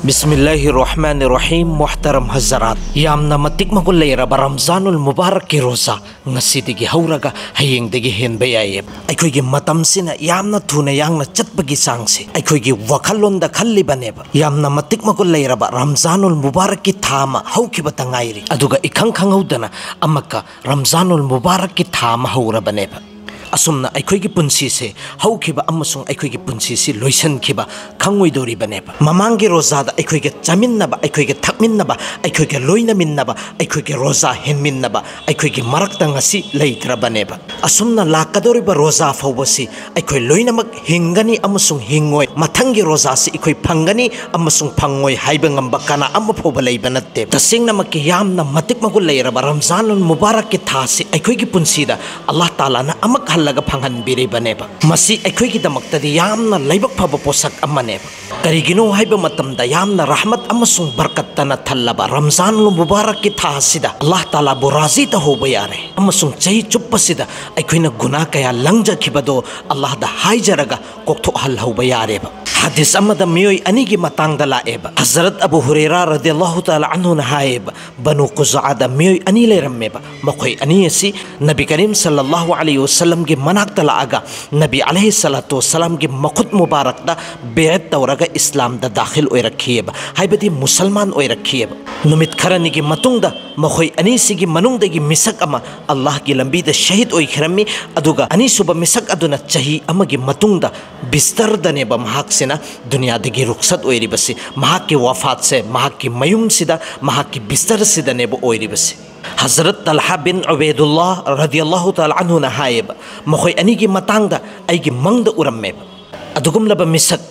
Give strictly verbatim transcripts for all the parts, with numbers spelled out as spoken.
ꯕꯤꯁꯃꯤꯜꯂꯥꯍꯤꯔ ꯔꯍꯃꯥꯅꯤꯔ ꯔꯍꯤꯝ꯫ ꯃꯨꯍꯇꯔꯝ ꯍꯖꯔꯥꯠ, ꯌꯥꯝꯅ ꯃꯇꯤꯛ ꯃꯒꯨꯟ ꯂꯩꯔꯕ ꯔꯝꯖꯥꯅꯨꯜ ꯃꯨꯕꯥꯔꯛꯀꯤ ꯔꯣꯖꯥ ꯉꯁꯤꯗꯒꯤ ꯍꯧꯔꯒ ꯍꯌꯦꯡꯗꯒꯤ ꯍꯦꯟꯕ ꯌꯥꯏꯌꯦ꯫ ꯑꯩꯈꯣꯏꯒꯤ ꯃꯇꯝꯁꯤꯅ ꯌꯥꯝꯅ ꯊꯨꯅ ꯌꯥꯡꯅ ꯆꯠꯄꯒꯤ ꯆꯥꯡꯁꯦ ꯑꯩꯈꯣꯏꯒꯤ ꯋꯥꯈꯜꯂꯣꯟꯗ ꯈꯜꯂꯤꯕꯅꯦꯕ꯫ ꯌꯥꯝꯅ ꯃꯇꯤꯛ ꯃꯒꯨꯟ ꯂꯩꯔꯕ ꯔꯝꯖꯥꯅꯨꯜ ꯃꯨꯕꯥꯔꯛꯀꯤ ꯊꯥ ꯑꯃ ꯍꯧꯈꯤꯕꯇ ꯉꯥꯏꯔꯤ, ꯑꯗꯨꯒ ꯏꯈꯪ ꯈꯪꯍꯧꯗꯅ ꯑꯃꯨꯛꯀ ꯔꯝꯖꯥꯅꯨꯜ ꯃꯨꯕꯥꯔꯛꯀꯤ ꯊꯥ ꯑꯃ ꯍꯧꯔꯕꯅꯦꯕ꯫ ꯑꯁꯨꯝꯅ ꯑꯩꯈꯣꯏꯒꯤ ꯄꯨꯟꯁꯤꯁꯦ ꯍꯧꯈꯤꯕ ꯑꯃꯁꯨꯡ ꯑꯩꯈꯣꯏꯒꯤ ꯄꯨꯟꯁꯤꯁꯤ ꯂꯣꯏꯁꯤꯟꯈꯤꯕ ꯈꯪꯉꯣꯏꯗꯧꯔꯤꯕꯅꯦꯕ꯫ ꯃꯃꯥꯡꯒꯤ ꯔꯣꯖꯥꯗ ꯑꯩꯈꯣꯏꯒ ꯆꯥꯃꯤꯟꯅꯕ, ꯑꯩꯈꯣꯏꯒ ꯊꯛꯃꯤꯟꯅꯕ, ꯑꯩꯈꯣꯏꯒ ꯂꯣꯏꯅꯃꯤꯟꯅꯕ, ꯑꯩꯈꯣꯏꯒꯤ ꯔꯣꯖꯥ ꯍꯦꯟꯃꯤꯟꯅꯕ, ꯑꯩꯈꯣꯏꯒꯤ ꯃꯔꯛꯇ ꯉꯁꯤ ꯂꯩꯇ꯭ꯔꯕꯅꯦꯕ꯫ ꯑꯁꯨꯝꯅ ꯂꯥꯛꯀꯗꯧꯔꯤꯕ ꯔꯣꯖꯥ ꯐꯥꯎꯕꯁꯤ ꯑꯩꯈꯣꯏ ꯂꯣꯏꯅꯃꯛ ꯍꯤꯡꯒꯅꯤ ꯑꯃꯁꯨꯡ ꯍꯤꯡꯉꯣꯏ, ꯃꯊꯪꯒꯤ ꯔꯣꯖꯥꯁꯤ ꯑꯩꯈꯣꯏ ꯐꯪꯒꯅꯤ ꯑꯃꯁꯨꯡ ꯐꯪꯉꯣꯏ ꯍꯥꯏꯕ ꯉꯝꯕ ꯀꯅꯥ ꯑꯃ ꯐꯥꯎꯕ ꯂꯩꯕ ꯅꯠꯇꯦ꯫ ꯇꯁꯦꯡꯅꯃꯛꯀꯤ ꯌꯥꯝꯅ ꯃꯇꯤꯛ ꯃꯒꯨꯟ ꯂꯩꯔꯕ ꯔꯝꯖꯥꯅꯨꯜ ꯃꯨꯕꯥꯔꯛꯀꯤ ꯊꯥꯁꯤ ꯑꯩꯈꯣꯏꯒꯤ ꯄꯨꯟꯁꯤꯗ ꯑꯜꯂꯥꯍ ꯇꯥꯂꯥꯅ ꯑꯃꯨꯛ ꯍꯜꯂꯒ ꯐꯪꯍꯟꯕꯤꯔꯤꯕꯅꯦꯕ꯫ ꯃꯁꯤ ꯑꯩꯈꯣꯏꯒꯤꯗꯃꯛꯇꯗꯤ ꯌꯥꯝꯅ ꯂꯥꯏꯕꯛ ꯐꯕ ꯄꯣꯠꯁꯛ ꯑꯃꯅꯦꯕ꯫ ꯀꯔꯤꯒꯤꯅꯣ ꯍꯥꯏꯕ ꯃꯇꯝꯗ, ꯌꯥꯝꯅ ꯔꯍꯃꯠ ꯑꯃꯁꯨꯡ ꯕꯔꯀꯠꯇꯅ ꯊꯜꯂꯕ ꯔꯝꯖꯥꯟ ꯃꯨꯕꯥꯔꯛꯀꯤ ꯊꯥ ꯑꯁꯤꯗ ꯑꯜꯂꯥꯍ ꯇꯥꯂꯥꯕꯨ ꯔꯥꯖꯤ ꯇꯧꯍꯧꯕ ꯌꯥꯔꯦ ꯑꯃꯁꯨꯡ ꯆꯍꯤ ꯆꯨꯞꯄꯁꯤꯗ ꯑꯩꯈꯣꯏꯅ ꯒꯨꯅꯥ ꯀꯌꯥ ꯂꯪꯖꯈꯤꯕꯗꯣ ꯑꯜꯂꯥꯍꯗ ꯍꯥꯏꯖꯔꯒ ꯀꯣꯛꯊꯣꯛꯍꯜꯍꯧꯕ ꯌꯥꯔꯦꯕ꯫ ꯍꯗꯤꯁ ꯑꯃꯗ ꯃꯤꯑꯣꯏ ꯑꯅꯤꯒꯤ ꯃꯇꯥꯡꯗ ꯂꯥꯛꯑꯦꯕ꯫ ꯍꯖꯔꯠ ꯑꯕꯨ ꯍꯨꯔꯦꯔꯥ ꯔꯗꯤꯌꯜꯂꯥꯍꯨ ꯇꯥꯂꯥ ꯑꯟꯍꯨꯅ ꯍꯥꯏꯌꯦꯕ, ꯕꯅꯨ ꯀꯨꯖꯥꯗ ꯃꯤꯑꯣꯏ ꯑꯅꯤ ꯂꯩꯔꯝꯃꯦꯕ꯫ ꯃꯈꯣꯏ ꯑꯅꯤ ꯑꯁꯤ ꯅꯕꯤ ꯀꯔꯤꯝ ꯁꯜꯂꯜꯂꯥꯍꯨ ꯑꯂꯩꯍꯤ ꯋꯁꯜꯂꯝꯒꯤ ꯃꯅꯥꯛꯇ ꯂꯥꯛꯑꯒ ꯅꯕꯤ ꯑꯂꯩꯍꯤ ꯁꯂꯥꯇꯨ ꯋꯁꯂꯥꯝꯒꯤ ꯃꯈꯨꯠ ꯃꯨꯕꯥꯔꯛꯇ ꯕꯦꯑꯠ ꯇꯧꯔꯒ ꯏꯁꯂꯥꯝꯗ ꯗꯥꯈꯤꯜ ꯑꯣꯏꯔꯛꯈꯤꯑꯕ, ꯍꯥꯏꯕꯗꯤ ꯃꯨꯁꯜꯃꯥꯟ ꯑꯣꯏꯔꯛꯈꯤꯑꯕ꯫ ꯅꯨꯃꯤꯠ ꯈꯔꯅꯤꯒꯤ ꯃꯇꯨꯡꯗ ꯃꯈꯣꯏ ꯑꯅꯤꯁꯤꯒꯤ ꯃꯅꯨꯡꯗꯒꯤ ꯃꯤꯁꯛ ꯑꯃ ꯑꯜꯂꯥꯍꯒꯤ ꯂꯝꯕꯤꯗ ꯁꯍꯤꯗ ꯑꯣꯏꯈꯤꯔꯝꯃꯤ, ꯑꯗꯨꯒ ꯑꯅꯤꯁꯨꯕ ꯃꯤꯁꯛ ꯑꯗꯨꯅ ꯆꯍꯤ ꯑꯃꯒꯤ ꯃꯇꯨꯡꯗ ꯕꯤꯁꯇꯔꯗꯅꯦꯕ ꯃꯍꯥꯛꯁꯤꯅ ꯗꯨꯅꯤꯌꯥꯗꯒꯤ ꯔꯨꯛꯁꯠ ꯑꯣꯏꯔꯤꯕꯁꯤ꯫ ꯃꯍꯥꯛꯀꯤ ꯋꯥꯐꯥꯠꯁꯦ ꯃꯍꯥꯛꯀꯤ ꯃꯌꯨꯝꯁꯤꯗ, ꯃꯍꯥꯛꯀꯤ ꯕꯤꯁꯇꯔꯁꯤꯗꯅꯦꯕ ꯑꯣꯏꯔꯤꯕꯁꯤ꯫ ꯍꯖꯔꯠ ꯇꯜꯍꯥ ꯕꯤꯟ ꯎꯕꯩꯗꯨꯜꯂꯥ ꯔꯗꯤꯌꯜꯂꯥꯍꯨ ꯇꯥꯂꯥ ꯑꯟꯍꯨꯅ ꯍꯥꯏꯌꯦꯕ, ꯃꯈꯣꯏ ꯑꯅꯤꯒꯤ ꯃꯇꯥꯡꯗ ꯑꯩꯒꯤ ꯃꯪꯗ ꯎꯔꯝꯃꯦꯕ꯫ ꯑꯗꯨꯒꯨꯝꯂꯕ ꯃꯤꯁꯛ,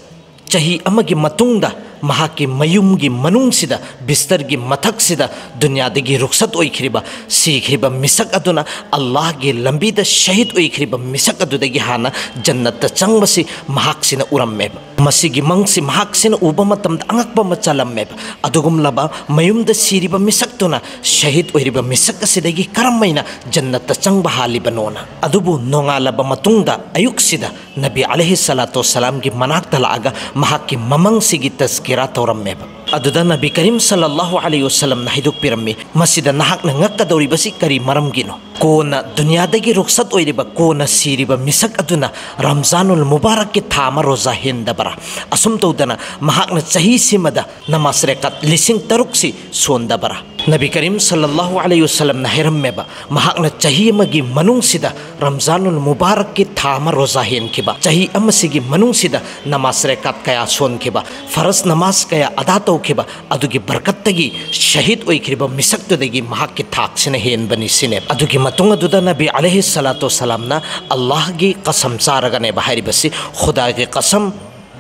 ꯆꯍꯤ ꯑꯃꯒꯤ ꯃꯇꯨꯡꯗ ꯃꯍꯥꯛꯀꯤ ꯃꯌꯨꯝꯒꯤ ꯃꯅꯨꯡꯁꯤꯗ, ꯕꯤꯁꯇꯔꯒꯤ ꯃꯊꯛꯁꯤꯗ ꯗꯨꯅꯤꯌꯥꯗꯒꯤ ꯔꯨꯛꯁꯠ ꯑꯣꯏꯈ꯭ꯔꯤꯕ, ꯁꯤꯈ꯭ꯔꯤꯕ ꯃꯤꯁꯛ ꯑꯗꯨꯅ ꯑꯜꯂꯥꯍꯒꯤ ꯂꯝꯕꯤꯗ ꯁꯍꯤꯗ ꯑꯣꯏꯈ꯭ꯔꯤꯕ ꯃꯤꯁꯛ ꯑꯗꯨꯗꯒꯤ ꯍꯥꯟꯅ ꯖꯟꯅꯠꯇ ꯆꯪꯕꯁꯤ ꯃꯍꯥꯛꯁꯤꯅ ꯎꯔꯝꯃꯦꯕ꯫ ꯃꯁꯤꯒꯤ ꯃꯪꯁꯤ ꯃꯍꯥꯛꯁꯤꯅ ꯎꯕ ꯃꯇꯝꯗ ꯑꯉꯛꯄ ꯑꯃ ꯆꯜꯂꯝꯃꯦꯕ꯫ ꯑꯗꯨꯒꯨꯝꯂꯕ ꯃꯌꯨꯝꯗ ꯁꯤꯔꯤꯕ ꯃꯤꯁꯛꯇꯨꯅ ꯁꯍꯤꯗ ꯑꯣꯏꯔꯤꯕ ꯃꯤꯁꯛ ꯑꯁꯤꯗꯒꯤ ꯀꯔꯝꯍꯥꯏꯅ ꯖꯟꯅꯠꯇ ꯆꯪꯕ ꯍꯥꯜꯂꯤꯕꯅꯣꯅ꯫ ꯑꯗꯨꯕꯨ ꯅꯣꯡꯉꯥꯜꯂꯕ ꯃꯇꯨꯡꯗ ꯑꯌꯨꯛꯁꯤꯗ ꯅꯕꯤ ꯑꯂꯩꯍꯤ ꯁꯂꯥꯇꯨ ꯋꯁꯁꯂꯥꯝꯒꯤ ꯃꯅꯥꯛꯇ ꯂꯥꯛꯑꯒ ꯃꯍꯥꯛꯀꯤ ꯃꯃꯪꯁꯤꯒꯤ ꯇꯖꯀꯤꯔꯥ ꯇꯧꯔꯝꯃꯦꯕ꯫ ꯑꯗꯨꯗ ꯅꯕꯤ ꯀꯔꯤꯝ ꯁꯜꯂꯜꯂꯥꯍꯨ ꯑꯂꯩꯍꯤ ꯋꯁꯜꯂꯝꯅ ꯍꯥꯏꯗꯣꯛꯄꯤꯔꯝꯃꯤ, "ꯃꯁꯤꯗ ꯅꯍꯥꯛꯅ ꯉꯛꯀꯗꯧꯔꯤꯕꯁꯤ ꯀꯔꯤ ꯃꯔꯝꯒꯤꯅꯣ? ꯀꯣꯟꯅ ꯗꯨꯅꯤꯌꯥꯗꯒꯤ ꯔꯨꯈꯁꯠ ꯑꯣꯏꯔꯤꯕ, ꯀꯣꯟꯅ ꯁꯤꯔꯤꯕ ꯃꯤꯁꯛ ꯑꯗꯨꯅ ꯔꯝꯖꯥꯅꯨꯜ ꯃꯨꯕꯥꯔꯛꯀꯤ ꯊꯥ ꯑꯃ ꯔꯣꯖꯥ ꯍꯦꯟꯗꯕꯔꯥ?" ꯑꯁꯨꯝ ꯇꯧꯗꯅ ꯃꯍꯥꯛꯅ ꯆꯍꯤꯁꯤꯃꯗ ꯅꯃꯥꯖ ꯔꯦꯀꯥꯠ ꯂꯤꯁꯤꯡ ꯇꯔꯨꯛꯁꯤ ꯁꯣꯟꯗꯕꯔꯥ? ꯅꯕꯤ ꯀꯔꯤꯝ ꯁꯜꯂꯜꯂꯥꯍꯨ ꯑꯂꯩꯍꯤ ꯋꯁꯜꯂꯝꯅ ꯍꯥꯏꯔꯝꯃꯦꯕ, ꯃꯍꯥꯛꯅ ꯆꯍꯤ ꯑꯃꯒꯤ ꯃꯅꯨꯡꯁꯤꯗ ꯔꯝꯖꯥꯅꯨꯜ ꯃꯨꯕꯥꯔꯛꯀꯤ ꯊꯥ ꯑꯃ ꯔꯣꯖꯥ ꯍꯦꯟꯈꯤꯕ, ꯆꯍꯤ ꯑꯃꯁꯤꯒꯤ ꯃꯅꯨꯡꯁꯤꯗ ꯅꯃꯥꯖ ꯔꯦꯀꯥꯠ ꯀꯌꯥ ꯁꯣꯟꯈꯤꯕ, ꯐꯔꯖ ꯅꯃꯥꯖ ꯀꯌꯥ ꯑꯗꯥ ꯇꯧꯈꯤꯕ, ꯑꯗꯨꯒꯤ ꯕꯔꯀꯠꯇꯒꯤ ꯁꯍꯤꯗ ꯑꯣꯏꯈ꯭ꯔꯤꯕ ꯃꯤꯁꯛꯇꯨꯗꯒꯤ ꯃꯍꯥꯛꯀꯤ ꯊꯥꯛꯁꯤꯅ ꯍꯦꯟꯕꯅꯤ ꯁꯤꯅꯦ꯫ ꯑꯗꯨꯒꯤ ꯃꯇꯨꯡ ꯑꯗꯨꯗ ꯅꯕꯤ ꯑꯂꯩꯍꯤ ꯁꯂꯥꯇꯨ ꯁꯂꯥꯝꯅ ꯑꯜꯂꯥꯍꯒꯤ ꯀꯁꯝ ꯆꯥꯔꯒꯅꯦꯕ ꯍꯥꯏꯔꯤꯕꯁꯤ, "ꯈꯨꯗꯥꯒꯤ ꯀꯁꯝ,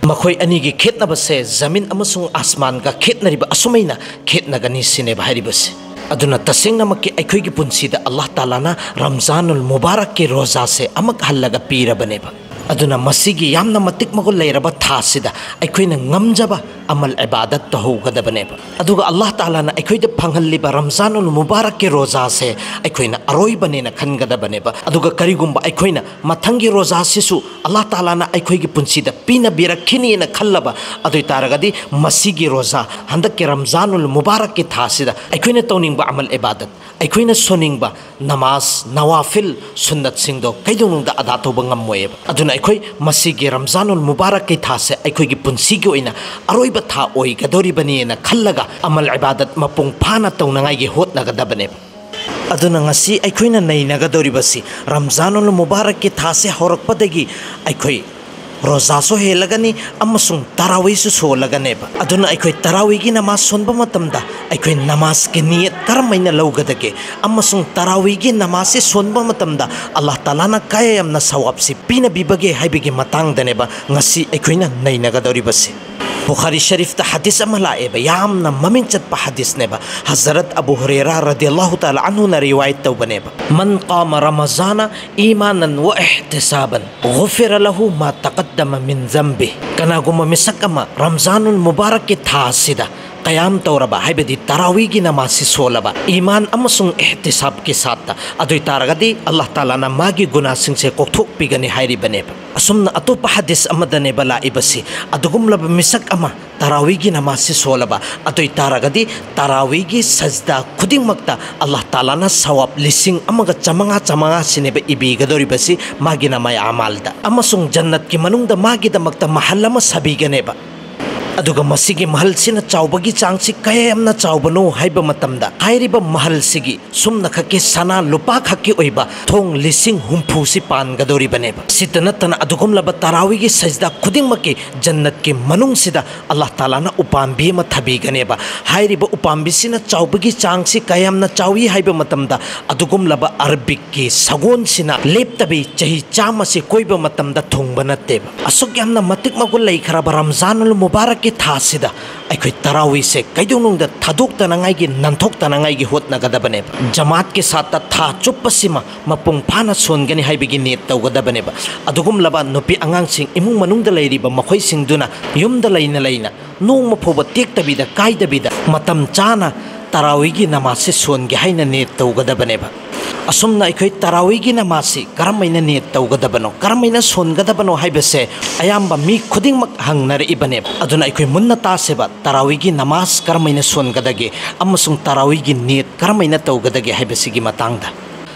ꯃꯈꯣꯏ ꯑꯅꯤꯒꯤ ꯈꯦꯠꯅꯕꯁꯦ ꯖꯃꯤꯟ ꯑꯃꯁꯨꯡ ꯑꯁꯃꯥꯟꯒ ꯈꯦꯠꯅꯔꯤꯕ ꯑꯁꯨꯃꯩꯅ ꯈꯦꯠꯅꯒꯅꯤ ꯁꯤꯅꯦꯕ ꯍꯥꯏꯔꯤꯕꯁꯦ"꯫ ꯑꯗꯨꯅ ꯇꯁꯦꯡꯅꯃꯛꯀꯤ ꯑꯩꯈꯣꯏꯒꯤ ꯄꯨꯟꯁꯤꯗ ꯑꯜꯂꯥꯍ ꯇꯥꯂꯥꯅ ꯔꯝꯖꯥꯅꯨꯜ ꯃꯨꯕꯥꯔꯛꯀꯤ ꯔꯣꯖꯥꯁꯦ ꯑꯃꯨꯛ ꯍꯜꯂꯒ ꯄꯤꯔꯕꯅꯦꯕ꯫ ꯑꯗꯨꯅ ꯃꯁꯤꯒꯤ ꯌꯥꯝꯅ ꯃꯇꯤꯛ ꯃꯒꯨꯟ ꯂꯩꯔꯕ ꯊꯥꯁꯤꯗ ꯑꯩꯈꯣꯏꯅ ꯉꯝꯖꯕ ꯑꯃꯜ ꯏꯕꯥꯗꯠ ꯇꯧꯍꯧꯒꯗꯕꯅꯦꯕ꯫ ꯑꯗꯨꯒ ꯑꯜꯂꯥꯍ ꯇꯥꯂꯥꯅ ꯑꯩꯈꯣꯏꯗ ꯐꯪꯍꯜꯂꯤꯕ ꯔꯝꯖꯥꯅꯨꯜ ꯃꯨꯕꯥꯔꯛꯀꯤ ꯔꯣꯖꯥꯁꯦ ꯑꯩꯈꯣꯏꯅ ꯑꯔꯣꯏꯕꯅꯦꯅ ꯈꯟꯒꯗꯕꯅꯦꯕ꯫ ꯑꯗꯨꯒ ꯀꯔꯤꯒꯨꯝꯕ ꯑꯩꯈꯣꯏꯅ ꯃꯊꯪꯒꯤ ꯔꯣꯖꯥꯁꯤꯁꯨ ꯑꯜꯂꯥꯍ ꯇꯥꯂꯥꯅ ꯑꯩꯈꯣꯏꯒꯤ ꯄꯨꯟꯁꯤꯗ ꯄꯤꯅꯕꯤꯔꯛꯈꯤꯅꯤꯅ ꯈꯜꯂꯕ ꯑꯗꯨ ꯑꯣꯏ ꯇꯥꯔꯒꯗꯤ, ꯃꯁꯤꯒꯤ ꯔꯣꯖꯥ, ꯍꯟꯗꯛꯀꯤ ꯔꯝꯖꯥꯅꯨꯜ ꯃꯨꯕꯥꯔꯛꯀꯤ ꯊꯥꯁꯤꯗ ꯑꯩꯈꯣꯏꯅ ꯇꯧꯅꯤꯡꯕ ꯑꯃꯜ ꯏꯕꯥꯗꯠ, ꯑꯩꯈꯣꯏꯅ ꯁꯣꯟꯅꯤꯡꯕ ꯅꯃꯥꯖ, ꯅꯋꯥꯐꯤꯜ, ꯁꯨꯟꯅꯠꯁꯤꯡꯗꯣ ꯀꯩꯗꯧꯅꯨꯡꯗ ꯑꯗꯥ ꯇꯧꯕ ꯉꯝꯃꯣꯏꯑꯕ꯫ ꯑꯗꯨꯅ ꯑꯩꯈꯣꯏ ꯃꯁꯤꯒꯤ ꯔꯝꯖꯥꯅꯨꯜ ꯃꯨꯕꯥꯔꯛꯀꯤ ꯊꯥꯁꯦ ꯑꯩꯈꯣꯏꯒꯤ ꯄꯨꯟꯁꯤꯒꯤ ꯑꯣꯏꯅ ꯑꯔꯣꯏꯕ ꯊꯥ ꯑꯣꯏꯒꯗꯧꯔꯤꯕꯅꯤꯅ ꯈꯜꯂꯒ ꯑꯃꯜ ꯏꯕꯥꯗꯠ ꯃꯄꯨꯡ ꯐꯥꯅ ꯇꯧꯅꯉꯥꯏꯒꯤ ꯍꯣꯠꯅꯒꯗꯕꯅꯦꯕ꯫ ꯑꯗꯨꯅ ꯉꯁꯤ ꯑꯩꯈꯣꯏꯅ ꯅꯩꯅꯒꯗꯧꯔꯤꯕꯁꯤ, ꯔꯝꯖꯥꯅꯨꯜ ꯃꯨꯕꯥꯔꯛꯀꯤ ꯊꯥꯁꯦ ꯍꯧꯔꯛꯄꯗꯒꯤ ꯑꯩꯈꯣꯏ ꯔꯣꯖꯥꯁꯨ ꯍꯦꯜꯂꯒꯅꯤ ꯑꯃꯁꯨꯡ ꯇꯔꯥꯋꯤꯁꯨ ꯁꯣꯜꯂꯒꯅꯦꯕ꯫ ꯑꯗꯨꯅ ꯑꯩꯈꯣꯏ ꯇꯔꯥꯋꯤꯒꯤ ꯅꯃꯥꯖ ꯁꯣꯟꯕ ꯃꯇꯝꯗ ꯑꯩꯈꯣꯏ ꯅꯃꯥꯖꯀꯤ ꯅꯤꯌꯠ ꯀꯔꯝꯍꯥꯏꯅ ꯂꯧꯒꯗꯒꯦ ꯑꯃꯁꯨꯡ ꯇꯔꯥꯋꯤꯒꯤ ꯅꯃꯥꯖꯁꯤ ꯁꯣꯟꯕ ꯃꯇꯝꯗ ꯑꯜꯂꯥꯍ ꯇꯥꯂꯥꯅ ꯀꯌꯥ ꯌꯥꯝꯅ ꯁꯋꯥꯕꯁꯤ ꯄꯤꯅꯕꯤꯕꯒꯦ ꯍꯥꯏꯕꯒꯤ ꯃꯇꯥꯡꯗꯅꯦꯕ ꯉꯁꯤ ꯑꯩꯈꯣꯏꯅ ꯅꯩꯅꯒꯗꯧꯔꯤꯕꯁꯦ꯫ ꯕꯨꯈꯥꯔꯤ ꯁꯔꯤꯐꯇ ꯍꯗꯤꯁ ꯑꯃ ꯂꯥꯛꯑꯦꯕ, ꯌꯥꯝꯅ ꯃꯃꯤꯡ ꯆꯠꯄ ꯍꯗꯤꯁꯅꯦꯕ꯫ ꯍꯖꯔꯠ ꯑꯕꯨ ꯍꯨꯔꯦꯔꯥ ꯔꯗꯤꯌꯜꯂꯥꯍꯨ ꯇꯥꯂꯥ ꯑꯟꯍꯨꯅ ꯔꯤꯋꯥꯌꯠ ꯇꯧꯕꯅꯦꯕ, "ꯃꯟ ꯀꯥꯃ ꯔꯃꯖꯥꯅ ꯏꯃꯥꯅꯟ ꯋ ꯏꯍꯇꯤꯁꯥꯕꯟ ꯒꯨꯐꯤꯔ ꯂꯍꯨ ꯃꯥ ꯇꯀꯗꯃ ꯃꯤꯟ ꯖꯝꯕꯤ"꯫ ꯀꯅꯥꯒꯨꯝꯕ ꯃꯤꯁꯛ ꯑꯃ ꯔꯝꯖꯥꯅꯨꯜ ꯃꯨꯕꯥꯔꯛꯀꯤ ꯊꯥ ꯑꯁꯤꯗ ꯀꯌꯥꯝ ꯇꯧꯔꯕ, ꯍꯥꯏꯕꯗꯤ ꯇꯔꯥꯋꯤꯒꯤ ꯅꯃꯥꯖꯁꯤ ꯁꯣꯜꯂꯕ, ꯏꯃꯥꯟ ꯑꯃꯁꯨꯡ ꯏꯍꯇꯤꯁꯥꯕꯀꯤ ꯁꯥꯠꯇ, ꯑꯗꯨ ꯑꯣꯏ ꯇꯥꯔꯒꯗꯤ ꯑꯜꯂꯥꯍ ꯇꯥꯂꯥꯅ ꯃꯥꯒꯤ ꯒꯨꯅꯥꯁꯤꯡꯁꯦ ꯀꯣꯛꯊꯣꯛꯄꯤꯒꯅꯤ ꯍꯥꯏꯔꯤꯕꯅꯦꯕ꯫ ꯑꯁꯨꯝꯅ ꯑꯇꯣꯞꯄ ꯍꯗꯤꯁ ꯑꯃꯗꯅꯦꯕ ꯂꯥꯛꯏꯕꯁꯤ, ꯑꯗꯨꯒꯨꯝꯂꯕ ꯃꯤꯁꯛ ꯑꯃ ꯇꯔꯥꯋꯤꯒꯤ ꯅꯃꯥꯖꯁꯤ ꯁꯣꯜꯂꯕ, ꯑꯗꯨ ꯑꯣꯏ ꯇꯥꯔꯒꯗꯤ ꯇꯔꯥꯋꯤꯒꯤ ꯁꯖꯗꯥ ꯈꯨꯗꯤꯡꯃꯛꯇ ꯑꯜꯂꯥꯍ ꯇꯥꯂꯥꯅ ꯁꯋꯥꯕ ꯂꯤꯁꯤꯡ ꯑꯃꯒ ꯆꯥꯃꯉꯥ ꯆꯥꯃꯉꯥꯁꯤꯅꯦꯕ ꯏꯕꯤꯒꯗꯧꯔꯤꯕꯁꯤ ꯃꯥꯒꯤ ꯅꯃꯥꯏ ꯑꯃꯥꯜꯗ, ꯑꯃꯁꯨꯡ ꯖꯟꯅꯠꯀꯤ ꯃꯅꯨꯡꯗ ꯃꯥꯒꯤꯗꯃꯛꯇ ꯃꯍꯜ ꯑꯃ ꯁꯥꯕꯤꯒꯅꯦꯕ꯫ ꯑꯗꯨꯒ ꯃꯁꯤꯒꯤ ꯃꯍꯜꯁꯤꯅ ꯆꯥꯎꯕꯒꯤ ꯆꯥꯡꯁꯤ ꯀꯌꯥ ꯌꯥꯝꯅ ꯆꯥꯎꯕꯅꯣ ꯍꯥꯏꯕ ꯃꯇꯝꯗ, ꯍꯥꯏꯔꯤꯕ ꯃꯍꯜꯁꯤꯒꯤ ꯁꯨꯝꯅꯈꯛꯀꯤ ꯁꯅꯥ ꯂꯨꯄꯥ ꯈꯛꯀꯤ ꯑꯣꯏꯕ ꯊꯣꯡ ꯂꯤꯁꯤꯡ ꯍꯨꯝꯐꯨꯁꯤ ꯄꯥꯟꯒꯗꯧꯔꯤꯕꯅꯦꯕ꯫ ꯁꯤꯇ ꯅꯠꯇꯅ ꯑꯗꯨꯒꯨꯝꯂꯕ ꯇꯔꯥꯋꯤꯒꯤ ꯁꯖꯗꯥ ꯈꯨꯗꯤꯡꯃꯛꯀꯤ ꯖꯟꯅꯠꯀꯤ ꯃꯅꯨꯡꯁꯤꯗ ꯑꯜꯂꯥꯍ ꯇꯥꯂꯥꯅ ꯎꯄꯥꯝꯕꯤ ꯑꯃ ꯊꯥꯕꯤꯒꯅꯦꯕ꯫ ꯍꯥꯏꯔꯤꯕ ꯎꯄꯥꯝꯕꯤꯁꯤꯅ ꯆꯥꯎꯕꯒꯤ ꯆꯥꯡꯁꯤ ꯀꯌꯥꯝꯅ ꯆꯥꯎꯏ ꯍꯥꯏꯕ ꯃꯇꯝꯗ, ꯑꯗꯨꯒꯨꯝꯂꯕ ꯑꯔꯕꯤꯛꯀꯤ ꯁꯒꯣꯜꯁꯤꯅ ꯂꯦꯞꯇꯕꯤ ꯆꯍꯤ ꯆꯥꯝꯃꯁꯤ ꯀꯣꯏꯕ ꯃꯇꯝꯗ ꯊꯨꯡꯕ ꯅꯠꯇꯦꯕ꯫ ꯑꯁꯨꯛ ꯌꯥꯝꯅ ꯃꯇꯤꯛ ꯃꯒꯨꯟ ꯂꯩꯈ꯭ꯔꯕ ꯔꯝꯖꯥꯟ ꯑꯜ ꯃꯨꯕꯥꯔꯛꯀꯤ ꯊꯥꯁꯤꯗ ꯑꯩꯈꯣꯏ ꯇꯔꯥꯋꯤꯁꯦ ꯀꯩꯗꯧꯅꯨꯡꯗ ꯊꯥꯗꯣꯛꯇꯅꯉꯥꯏꯒꯤ, ꯅꯥꯟꯊꯣꯛꯇꯅꯉꯥꯏꯒꯤ ꯍꯣꯠꯅꯒꯗꯕꯅꯦꯕ꯫ ꯖꯃꯥꯠꯀꯤ ꯁꯥꯠꯇ ꯊꯥ ꯆꯨꯞꯄꯁꯤꯃ ꯃꯄꯨꯡ ꯐꯥꯅ ꯁꯣꯟꯒꯅꯤ ꯍꯥꯏꯕꯒꯤ ꯅꯤꯌꯠ ꯇꯧꯒꯗꯕꯅꯦꯕ꯫ ꯑꯗꯨꯒꯨꯝꯂꯕ ꯅꯨꯄꯤ ꯑꯉꯥꯡꯁꯤꯡ, ꯏꯃꯨꯡ ꯃꯅꯨꯡꯗ ꯂꯩꯔꯤꯕ ꯃꯈꯣꯏꯁꯤꯡꯗꯨꯅ ꯌꯨꯝꯗ ꯂꯩꯅ ꯂꯩꯅ ꯅꯣꯡꯃ ꯐꯥꯎꯕ ꯇꯦꯛꯇꯕꯤꯗ, ꯀꯥꯏꯗꯕꯤꯗ ꯃꯇꯝ ꯆꯥꯅ ꯇꯔꯥꯋꯤꯒꯤ ꯅꯃꯥꯖꯁꯦ ꯁꯣꯟꯒꯦ ꯍꯥꯏꯅ ꯅꯤꯌꯠ ꯇꯧꯒꯗꯕꯅꯦꯕ꯫ ꯑꯁꯨꯝꯅ ꯑꯩꯈꯣꯏ ꯇꯔꯥꯋꯤꯒꯤ ꯅꯃꯥꯖꯁꯤ ꯀꯔꯝꯍꯥꯏꯅ ꯅꯤꯌꯠ ꯇꯧꯒꯗꯕꯅꯣ, ꯀꯔꯝꯍꯥꯏꯅ ꯁꯣꯟꯒꯗꯕꯅꯣ ꯍꯥꯏꯕꯁꯦ ꯑꯌꯥꯝꯕ ꯃꯤ ꯈꯨꯗꯤꯡꯃꯛ ꯍꯪꯅꯔꯛꯏꯕꯅꯦꯕ꯫ ꯑꯗꯨꯅ ꯑꯩꯈꯣꯏ ꯃꯨꯟꯅ ꯇꯥꯁꯦꯕ, ꯇꯔꯥꯋꯤꯒꯤ ꯅꯃꯥꯖ ꯀꯔꯝꯍꯥꯏꯅ ꯁꯣꯟꯒꯗꯒꯦ ꯑꯃꯁꯨꯡ ꯇꯔꯥꯋꯤꯒꯤ ꯅꯤꯌꯠ ꯀꯔꯝꯍꯥꯏꯅ ꯇꯧꯒꯗꯒꯦ ꯍꯥꯏꯕꯁꯤꯒꯤ ꯃꯇꯥꯡꯗ꯫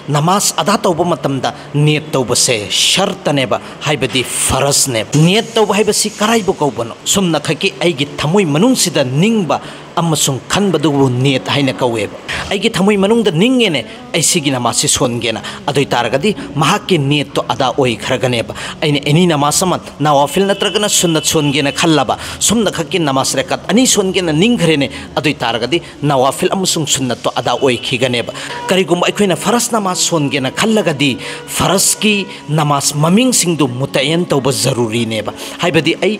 ꯅꯃꯥꯖ ꯑꯗꯥ ꯇꯧꯕ ꯃꯇꯝꯗ ꯅꯤꯌꯠ ꯇꯧꯕꯁꯦ ꯁꯔꯇꯅꯦꯕ, ꯍꯥꯏꯕꯗꯤ ꯐꯔꯖꯅꯦꯕ꯫ ꯅꯤꯌꯠ ꯇꯧꯕ ꯍꯥꯏꯕꯁꯤ ꯀꯔꯥꯏꯕꯨ ꯀꯧꯕꯅꯣ? ꯁꯨꯝꯅꯈꯛꯀꯤ ꯑꯩꯒꯤ ꯊꯃꯣꯏ ꯃꯅꯨꯡꯁꯤꯗ ꯅꯤꯡꯕ ꯑꯃꯁꯨꯡ ꯈꯟꯕꯗꯨꯕꯨ ꯅꯤꯌꯠ ꯍꯥꯏꯅ ꯀꯧꯋꯦꯕ꯫ ꯑꯩꯒꯤ ꯊꯃꯣꯏ ꯃꯅꯨꯡꯗ ꯅꯤꯡꯉꯦꯅꯦ, ꯑꯩ ꯁꯤꯒꯤ ꯅꯃꯥꯖꯁꯤ ꯁꯣꯟꯒꯦꯅ, ꯑꯗꯨ ꯑꯣꯏ ꯇꯥꯔꯒꯗꯤ ꯃꯍꯥꯛꯀꯤ ꯅꯤꯌꯠꯇꯣ ꯑꯗꯥ ꯑꯣꯏꯈ꯭ꯔꯒꯅꯦꯕ꯫ ꯑꯩꯅ ꯑꯦꯅꯤ ꯅꯃꯥꯖ ꯑꯃ, ꯅꯋꯥꯐꯤꯜ ꯅꯠꯇ꯭ꯔꯒꯅ ꯁꯨꯟꯅꯠ ꯁꯣꯟꯒꯦꯅ ꯈꯜꯂꯕ, ꯁꯨꯝꯅꯈꯛꯀꯤ ꯅꯃꯥꯖ ꯔꯀꯥꯠ ꯑꯅꯤ ꯁꯣꯟꯒꯦꯅ ꯅꯤꯡꯈ꯭ꯔꯦꯅꯦ, ꯑꯗꯨ ꯑꯣꯏ ꯇꯥꯔꯒꯗꯤ ꯅꯋꯥꯐꯤꯜ ꯑꯃꯁꯨꯡ ꯁꯨꯟꯅꯠꯇꯣ ꯑꯗꯥ ꯑꯣꯏꯈꯤꯒꯅꯦꯕ꯫ ꯀꯔꯤꯒꯨꯝꯕ ꯑꯩꯈꯣꯏꯅ ꯐꯔꯖ ꯅꯃꯥꯖ ꯁꯣꯟꯒꯦꯅ ꯈꯜꯂꯒꯗꯤ, ꯐꯔꯖꯀꯤ ꯅꯃꯥꯖ ꯃꯃꯤꯡꯁꯤꯡꯗꯨ ꯃꯨꯇꯌꯟ ꯇꯧꯕ ꯖꯔꯨꯔꯤꯅꯦꯕ꯫ ꯍꯥꯏꯕꯗꯤ ꯑꯩ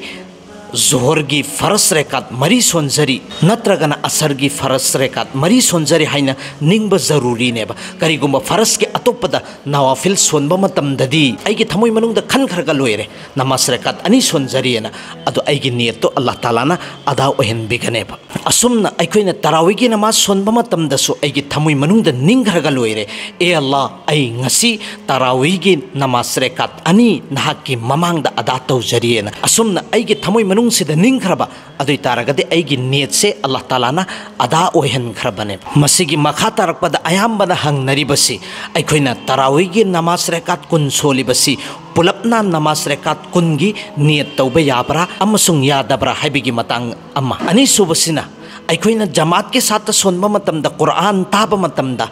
ꯖꯣꯍꯔꯒꯤ ꯐꯔꯁ ꯔꯦꯀꯥꯠ ꯃꯔꯤ ꯁꯣꯟꯖꯔꯤ, ꯅꯠꯇ꯭ꯔꯒꯅ ꯑꯁꯔꯒꯤ ꯐꯔꯁ ꯔꯦꯀꯥꯠ ꯃꯔꯤ ꯁꯣꯟꯖꯔꯤ ꯍꯥꯏꯅ ꯅꯤꯡꯕ ꯖꯔꯨꯔꯤꯅꯦꯕ꯫ ꯀꯔꯤꯒꯨꯝꯕ ꯐꯔꯁꯀꯤ ꯑꯇꯣꯞꯄꯗ ꯅꯋꯥꯐꯤꯜ ꯁꯣꯟꯕ ꯃꯇꯝꯗꯗꯤ ꯑꯩꯒꯤ ꯊꯃꯣꯏ ꯃꯅꯨꯡꯗ ꯈꯟꯈ꯭ꯔꯒ ꯂꯣꯏꯔꯦ, ꯅꯃꯥꯖ ꯔꯦꯀꯥꯠ ꯑꯅꯤ ꯁꯣꯟꯖꯔꯤꯑꯅ꯫ ꯑꯗꯣ ꯑꯩꯒꯤ ꯅꯤꯌꯠꯇꯣ ꯑꯜꯂꯥꯍ ꯇꯥꯂꯥꯅ ꯑꯗꯥ ꯑꯣꯏꯍꯟꯕꯤꯒꯅꯦꯕ꯫ ꯑꯁꯨꯝꯅ ꯑꯩꯈꯣꯏꯅ ꯇꯔꯥꯋꯤꯒꯤ ꯅꯃꯥꯖ ꯁꯣꯟꯕ ꯃꯇꯝꯗꯁꯨ ꯑꯩꯒꯤ ꯊꯃꯣꯏ ꯃꯅꯨꯡꯗ ꯅꯤꯡꯈ꯭ꯔꯒ ꯂꯣꯏꯔꯦ, "ꯑꯦ ꯑꯜꯂꯥ, ꯑꯩ ꯉꯁꯤ ꯇꯔꯥꯋꯤꯒꯤ ꯅꯃꯥꯖ ꯔꯦꯀꯥꯠ ꯑꯅꯤ ꯅꯍꯥꯛꯀꯤ ꯃꯃꯥꯡꯗ ꯑꯗꯥ ꯇꯧꯖꯔꯤꯑꯅ"꯫ ꯑꯁꯨꯝꯅ ꯑꯩꯒꯤ ꯊꯃꯣꯏ ꯃꯅꯨꯡꯁꯤꯗ ꯅꯤꯡꯈ꯭ꯔꯕ, ꯑꯗꯨ ꯑꯣꯏ ꯇꯥꯔꯒꯗꯤ ꯑꯩꯒꯤ ꯅꯤꯌꯠꯁꯦ ꯑꯜꯂꯥꯍ ꯇꯥꯂꯥꯅ ꯑꯗꯥ ꯑꯣꯏꯍꯟꯈ꯭ꯔꯕꯅꯦꯕ꯫ ꯃꯁꯤꯒꯤ ꯃꯈꯥ ꯇꯥꯔꯛꯄꯗ ꯑꯌꯥꯝꯕꯅ ꯍꯪꯅꯔꯤꯕꯁꯤ, ꯑꯩꯈꯣꯏꯅ ꯇꯔꯥꯋꯤꯒꯤ ꯅꯃꯥꯖ ꯔꯦꯀꯥꯠ ꯀꯨꯟ ꯁꯣꯜꯂꯤꯕꯁꯤ ꯄꯨꯂꯞꯅ ꯅꯃꯥꯖ ꯔꯦꯀꯥꯠ ꯀꯨꯟꯒꯤ ꯅꯤꯌꯠ ꯇꯧꯕ ꯌꯥꯕ꯭ꯔꯥ ꯑꯃꯁꯨꯡ ꯌꯥꯗꯕ꯭ꯔꯥ ꯍꯥꯏꯕꯒꯤ ꯃꯇꯥꯡ ꯑꯃ꯫ ꯑꯅꯤꯁꯨꯕꯁꯤꯅ, ꯑꯩꯈꯣꯏꯅ ꯖꯃꯥꯠꯀꯤ ꯁꯥꯠꯇ ꯁꯣꯟꯕ ꯃꯇꯝꯗ, ꯀꯨꯔꯑꯥꯟ ꯇꯥꯕ ꯃꯇꯝꯗ,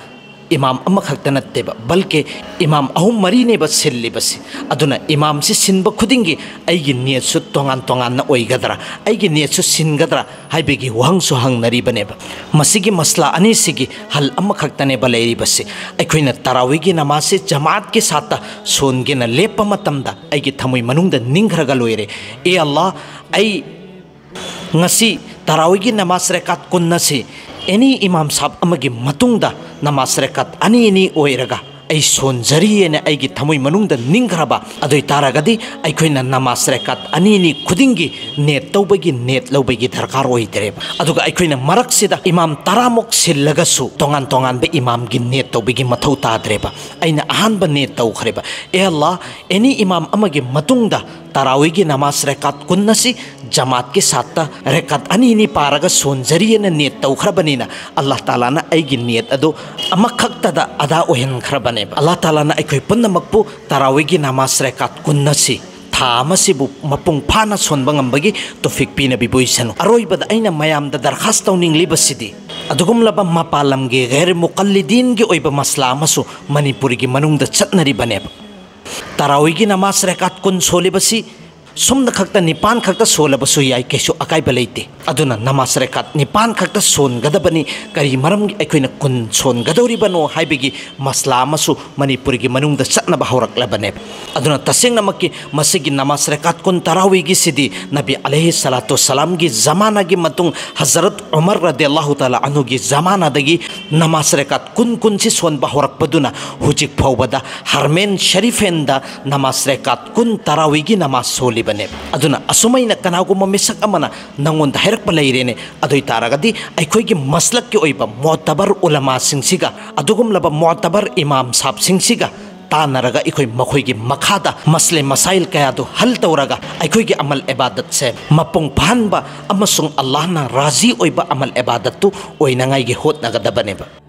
ꯏꯃꯥꯝ ꯑꯃꯈꯛꯇ ꯅꯠꯇꯦꯕ, ꯕꯜꯀꯤ ꯏꯃꯥꯝ ꯑꯍꯨꯝ ꯃꯔꯤꯅꯦꯕ ꯁꯤꯜꯂꯤꯕꯁꯤ꯫ ꯑꯗꯨꯅ ꯏꯃꯥꯝꯁꯤ ꯁꯤꯟꯕ ꯈꯨꯗꯤꯡꯒꯤ ꯑꯩꯒꯤ ꯅꯤꯌꯠꯁꯨ ꯇꯣꯉꯥꯟ ꯇꯣꯉꯥꯟꯅ ꯑꯣꯏꯒꯗ꯭ꯔꯥ, ꯑꯩꯒꯤ ꯅꯤꯌꯠꯁꯨ ꯁꯤꯟꯒꯗ꯭ꯔꯥ ꯍꯥꯏꯕꯒꯤ ꯋꯥꯍꯪꯁꯨ ꯍꯪꯅꯔꯤꯕꯅꯦꯕ꯫ ꯃꯁꯤꯒꯤ ꯃꯁꯂꯥ ꯑꯅꯤꯁꯤꯒꯤ ꯍꯜ ꯑꯃꯈꯛꯇꯅꯦꯕ ꯂꯩꯔꯤꯕꯁꯤ꯫ ꯑꯩꯈꯣꯏꯅ ꯇꯔꯥꯋꯤꯒꯤ ꯅꯃꯥꯖꯁꯤ ꯖꯃꯥꯠꯀꯤ ꯁꯥꯠꯇ ꯁꯣꯟꯒꯦꯅ ꯂꯦꯞꯄ ꯃꯇꯝꯗ ꯑꯩꯒꯤ ꯊꯃꯣꯏ ꯃꯅꯨꯡꯗ ꯅꯤꯡꯈ꯭ꯔꯒ ꯂꯣꯏꯔꯦ, "ꯑꯦ ꯑꯜꯂꯥ, ꯑꯩ ꯉꯁꯤ ꯇꯔꯥꯋꯤꯒꯤ ꯅꯃꯥꯖ ꯔꯦꯀꯥꯠ ꯀꯨꯟ ꯑꯁꯤ ꯑꯦꯅꯤ ꯏꯃꯥꯝ ꯁꯥꯕ ꯑꯃꯒꯤ ꯃꯇꯨꯡꯗ ꯅꯃꯥꯖ ꯔꯦꯀꯥꯠ ꯑꯅꯤ ꯑꯅꯤ ꯑꯣꯏꯔꯒ ꯑꯩ ꯁꯣꯟꯖꯔꯤꯑꯅ ꯑꯩꯒꯤ ꯊꯃꯣꯏ ꯃꯅꯨꯡꯗ ꯅꯤꯡꯈ꯭ꯔꯕ, ꯑꯗꯨ ꯑꯣꯏ ꯇꯥꯔꯒꯗꯤ ꯑꯩꯈꯣꯏꯅ ꯅꯃꯥꯖ ꯔꯦꯀꯥꯠ ꯑꯅꯤ ꯑꯅꯤ ꯈꯨꯗꯤꯡꯒꯤ ꯅꯤꯌꯠ ꯇꯧꯕꯒꯤ, ꯅꯤꯌꯠ ꯂꯧꯕꯒꯤ ꯗꯔꯀꯥꯔ ꯑꯣꯏꯗ꯭ꯔꯦꯕ꯫ ꯑꯗꯨꯒ ꯑꯩꯈꯣꯏꯅ ꯃꯔꯛꯁꯤꯗ ꯏꯃꯥꯝ ꯇꯔꯥꯃꯨꯛ ꯁꯤꯜꯂꯒꯁꯨ ꯇꯣꯉꯥꯟ ꯇꯣꯉꯥꯟꯕ ꯏꯃꯥꯝꯒꯤ ꯅꯤꯌꯠ ꯇꯧꯕꯒꯤ ꯃꯊꯧ ꯇꯥꯗ꯭ꯔꯦꯕ꯫ ꯑꯩꯅ ꯑꯍꯥꯟꯕ ꯅꯤꯌꯠ ꯇꯧꯈ꯭ꯔꯦꯕ, "ꯑꯦ ꯑꯜꯂꯥ, ꯑꯦꯅꯤ ꯏꯃꯥꯝ ꯑꯃꯒꯤ ꯃꯇꯨꯡꯗ ꯇꯔꯥꯋꯤꯒꯤ ꯅꯃꯥꯖ ꯔꯦꯀꯥꯠ ꯀꯨꯟ ꯑꯁꯤ ꯖꯃꯥꯠꯀꯤ ꯁꯥꯠꯇ ꯔꯦꯀꯥꯠ ꯑꯅꯤ ꯑꯅꯤ ꯄꯥꯔꯒ ꯁꯣꯟꯖꯔꯤꯑꯅ ꯅꯤꯌꯠ ꯇꯧꯈ꯭ꯔꯕꯅꯤꯅ, ꯑꯜꯂꯥꯍ ꯇꯥꯂꯥꯅ ꯑꯩꯒꯤ ꯅꯤꯌꯠ ꯑꯗꯨ ꯑꯃꯈꯛꯇꯗ ꯑꯗꯥ ꯑꯣꯏꯍꯟꯈ꯭ꯔꯕꯅꯦꯕ"꯫ ꯑꯜꯂꯥꯍ ꯇꯥꯂꯥꯅ ꯑꯩꯈꯣꯏ ꯄꯨꯝꯅꯃꯛꯄꯨ ꯇꯔꯥꯋꯤꯒꯤ ꯅꯃꯥꯖ ꯔꯦꯀꯥꯠ ꯀꯨꯟ ꯑꯁꯤ ꯊꯥ ꯑꯃꯁꯤꯕꯨ ꯃꯄꯨꯡ ꯐꯥꯅ ꯁꯣꯟꯕ ꯉꯝꯕꯒꯤ ꯇꯣꯐꯤꯛ ꯄꯤꯅꯕꯤꯕ ꯑꯣꯏꯁꯅꯨ꯫ ꯑꯔꯣꯏꯕꯗ ꯑꯩꯅ ꯃꯌꯥꯝꯗ ꯗꯔꯈꯥꯁ ꯇꯧꯅꯤꯡꯂꯤꯕꯁꯤꯗꯤ, ꯑꯗꯨꯒꯨꯝꯂꯕ ꯃꯄꯥꯟ ꯂꯝꯒꯤ ꯒꯩꯔ ꯃꯨꯀꯜꯂꯤꯗꯤꯟꯒꯤ ꯑꯣꯏꯕ ꯃꯁꯂꯥ ꯑꯃꯁꯨ ꯃꯅꯤꯄꯨꯔꯒꯤ ꯃꯅꯨꯡꯗ ꯆꯠꯅꯔꯤꯕꯅꯦꯕ꯫ ꯇꯔꯥꯋꯤꯒꯤ ꯅꯃꯥꯖ ꯔꯦꯀꯥꯠ ꯀꯨꯟ ꯁꯣꯜꯂꯤꯕꯁꯤ ꯁꯨꯝꯅ ꯈꯛꯇ ꯅꯤꯄꯥꯟ ꯈꯛꯇ ꯁꯣꯜꯂꯕꯁꯨ ꯌꯥꯏ, ꯀꯩꯁꯨ ꯑꯀꯥꯏꯕ ꯂꯩꯇꯦ꯫ ꯑꯗꯨꯅ ꯅꯃꯥꯖ ꯔꯦꯀꯥꯠ ꯅꯤꯄꯥꯟ ꯈꯛꯇ ꯁꯣꯟꯒꯗꯕꯅꯤ꯫ ꯀꯔꯤ ꯃꯔꯝꯒꯤ ꯑꯩꯈꯣꯏꯅ ꯀꯨꯟ ꯁꯣꯟꯒꯗꯧꯔꯤꯕꯅꯣ ꯍꯥꯏꯕꯒꯤ ꯃꯁꯂꯥ ꯑꯃꯁꯨ ꯃꯅꯤꯄꯨꯔꯒꯤ ꯃꯅꯨꯡꯗ ꯆꯠꯅꯕ ꯍꯧꯔꯛꯂꯕꯅꯦꯕ꯫ ꯑꯗꯨꯅ ꯇꯁꯦꯡꯅꯃꯛꯀꯤ ꯃꯁꯤꯒꯤ ꯅꯃꯥꯖ ꯔꯦꯀꯥꯠ ꯀꯨꯟ ꯇꯔꯥꯋꯤꯒꯤꯁꯤꯗꯤ ꯅꯕꯤ ꯑꯂꯩꯍꯤ ꯁꯂꯥꯇꯨ ꯁꯂꯥꯝꯒꯤ ꯖꯃꯥꯅꯥꯒꯤ ꯃꯇꯨꯡ ꯍꯖꯔꯠ ꯎꯃꯔ ꯔꯗꯤꯌꯜꯂꯥꯍꯨ ꯇꯥꯂꯥ ꯑꯟꯍꯨꯒꯤ ꯖꯃꯥꯅꯥꯗꯒꯤ ꯅꯃꯥꯖ ꯔꯦꯀꯥꯠ ꯀꯨꯟ ꯀꯨꯟꯁꯤ ꯁꯣꯟꯕ ꯍꯧꯔꯛꯄꯗꯨꯅ ꯍꯧꯖꯤꯛ ꯐꯥꯎꯕꯗ ꯍꯔꯃꯦꯟ ꯁꯔꯤꯐꯦꯟꯗ ꯅꯃꯥꯖ ꯔꯦꯀꯥꯠ ꯀꯨꯟ ꯇꯔꯥꯋꯤꯒꯤ ꯅꯃꯥꯖ ꯁꯣꯜꯂꯤꯕꯅꯦꯕ꯫ ꯑꯗꯨꯅ ꯑꯁꯨꯃꯥꯏꯅ ꯀꯅꯥꯒꯨꯝꯕ ꯃꯤꯁꯛ ꯑꯃꯅ ꯅꯪꯉꯣꯟꯗ ꯍꯥꯏꯔꯛꯄ ꯂꯩꯔꯦꯅꯦ, ꯑꯗꯨ ꯑꯣꯏ ꯇꯥꯔꯒꯗꯤ ꯑꯩꯈꯣꯏꯒꯤ ꯃꯁꯂꯛꯀꯤ ꯑꯣꯏꯕ ꯃꯣꯇꯕꯔ ꯎꯂꯃꯥꯁꯤꯡꯁꯤꯒ, ꯑꯗꯨꯒꯨꯝꯂꯕ ꯃꯣꯇꯕꯔ ꯏꯃꯥꯝ ꯁꯥꯕꯁꯤꯡꯁꯤꯒ ꯇꯥꯟꯅꯔꯒ ꯑꯩꯈꯣꯏ ꯃꯈꯣꯏꯒꯤ ꯃꯈꯥꯗ ꯃꯁꯂꯦ ꯃꯁꯥꯏꯜ ꯀꯌꯥꯗꯨ ꯍꯜ ꯇꯧꯔꯒ ꯑꯩꯈꯣꯏꯒꯤ ꯑꯃꯜ ꯏꯕꯥꯗꯠꯁꯦ ꯃꯄꯨꯡ ꯐꯥꯍꯟꯕ ꯑꯃꯁꯨꯡ ꯑꯜꯂꯥꯍꯅ ꯔꯥꯖꯤ ꯑꯣꯏꯕ ꯑꯃꯜ ꯏꯕꯥꯗꯠꯇꯨ ꯑꯣꯏꯅꯉꯥꯏꯒꯤ ꯍꯣꯠꯅꯒꯗꯕꯅꯦꯕ꯫